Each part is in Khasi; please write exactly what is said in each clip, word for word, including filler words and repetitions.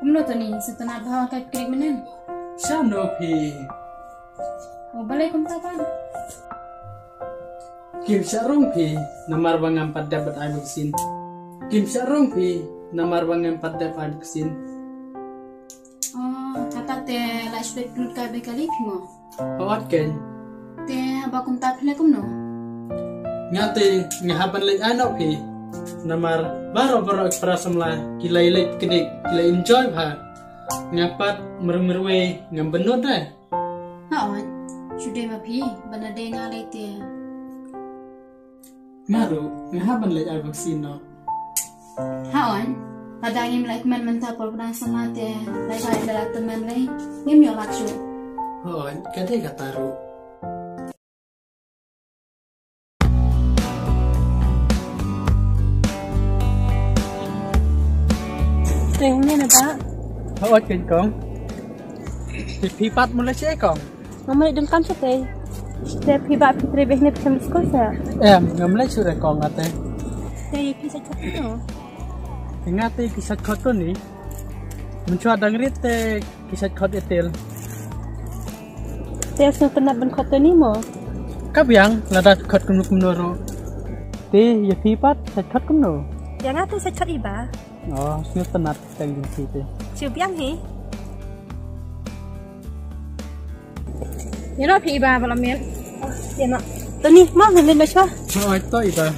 Kumno Tony, sngewtynnat bha wan kai picnic mynnin? Shano phi? O balei kumta pat? Kim shah rung phi, namar ba ngam pat dep bad ai vaccine. Kim shah rung phi, namar ba ngam pat dep ai vaccine. O, kata te la shu dep lut kai ba kali phi mo? Hooid kein. Te haba kumta phi leh kumno? Nga te nga hap ban leit ai noh phi. Namar baroh baroh ki para samla ki la leit picnic, ki la enjoy bha. Nga pat mrwei mrwei ngam bynnud de. Hooid, shu dei ma phi, ba na dei nga lei te. Nga ruh, nga hap ban leit ai vaccine noh. Hooid, lada ngim leit mynta por ba dang summer te, lada ngim leit mynta lei, ngim ïoh lad shuh. Hooid, ka dei kata ruh. Te hangne na ba? Hooid keiñ kong. Te phi pat mut leit shaei kong? Ngam leit donkam shatei. Te phi ba phi trei beh ne phi skul sa? Em, ngam leit shuh re kong nga te. Te phi sait khot kumno? Nga te ki sait khot Tony. Mynshuwa dang rit te ki sait khot Airtel. Te sngewtynnat ban khot Tony mo? Ka biang lada khot kumno kumno ruh. Te ïa phi pat sait khot kumno? Ïa nga te sait khot Iba. O, sngewtynnat. Tang jong phi te. Shu biang hi. Ïa noh phi Iba ba la miet. Ïa noh. Tony, ma ngan leit bad shuwa. Hooid to Iba.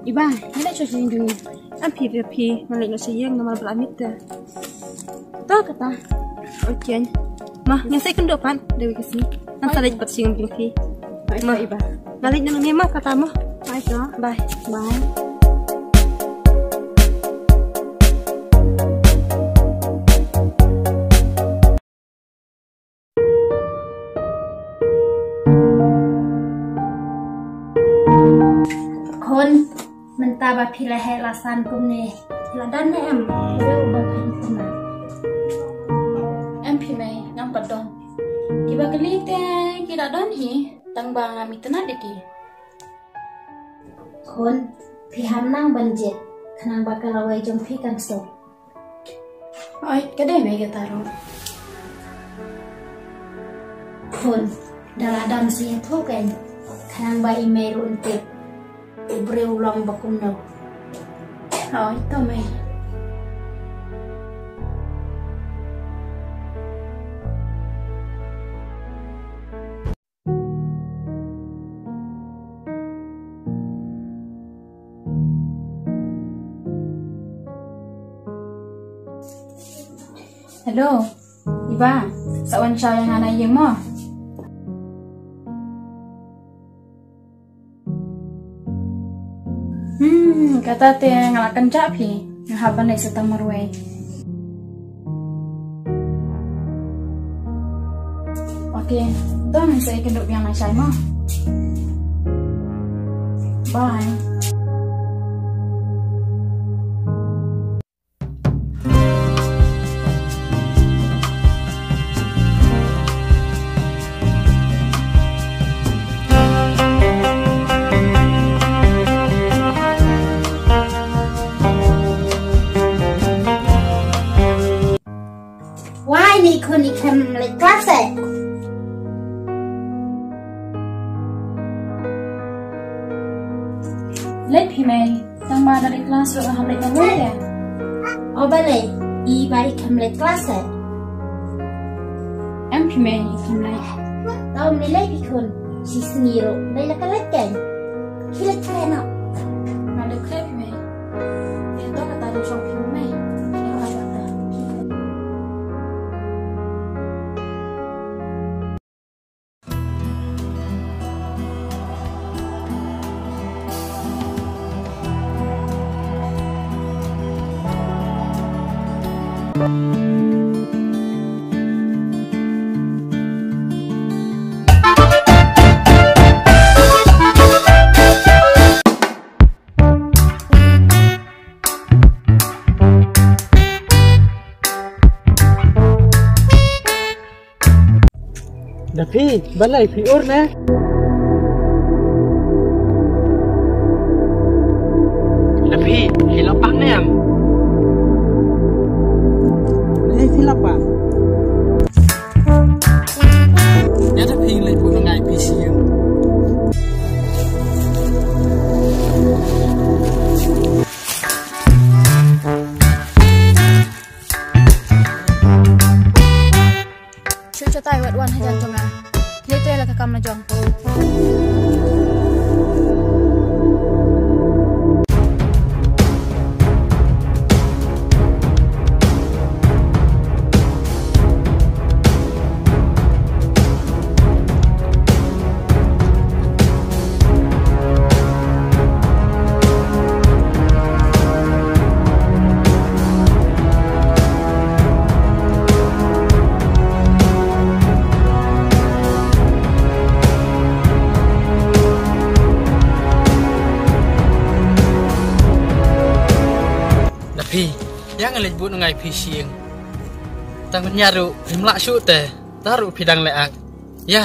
Iba, nga leit sha ïing jong ngi. Em phi, phi, phi, nga leit noh sha ïing namar ba la miet te. To kata. Okay. Ma, ngin sa ïakynduh pat, dei ka sngi. Ngan sa leit pat sha ïing jong phi. Ma, Iba. Nga leit noh ne ma kata ma. Bye to. Bye. Bye. Khun, mynta ba phi la heh la san kumne, la don ne em? Phi dei uba phi kumne. Em phi mei, ngam pat don. Kiba kylli te ki la don hi, tang ba ngam itynnat ïa ki. Khun, phi hap nang ban jied, khnang ba ka lawei jong phi kan suk. Oi, ka dei mei kata ruh. Khun, da la dam sien thuh kein, khnang ba i mei ruh un tip u briew u long ba kumno. Oi, to mei. Hello, Iba, sa wan shaw ïa nga na ïing mo? Hmm, kata te nga la kynjah phi, nga hap ban leit sa tang marwei. Okay, to ngan sa ïakynduh biang lashai mo. Bye. Wai ni khun i khlem leit klas eh. Leit phi mei, tang ba da leit klas ruh hap leit tang mei eh. O balei, i ba i khlem leit klas eh. Em phi mei, i khlem leit. Tau mei leit phi khun, shi sngi ruh dei la ka leit kein. Khie leit khleh noh. Nga leit khleh phi mei. Te to kata ruh shong phi mei. Te kata. Phi, balei phi ur ne? La phi, phi la pang ne em? Balei phi la pang? Ïa da phi leit buh nongai phi sha ïing. Shu jatai wat wan hajan jong nga. Leit trei la ka kam la jong. Na phi, ïa nga leit buh nongai phi sha ïing. Tang ban ïa ruh phim lah shuh te. Te ruh phi dang leh ak. Ïa,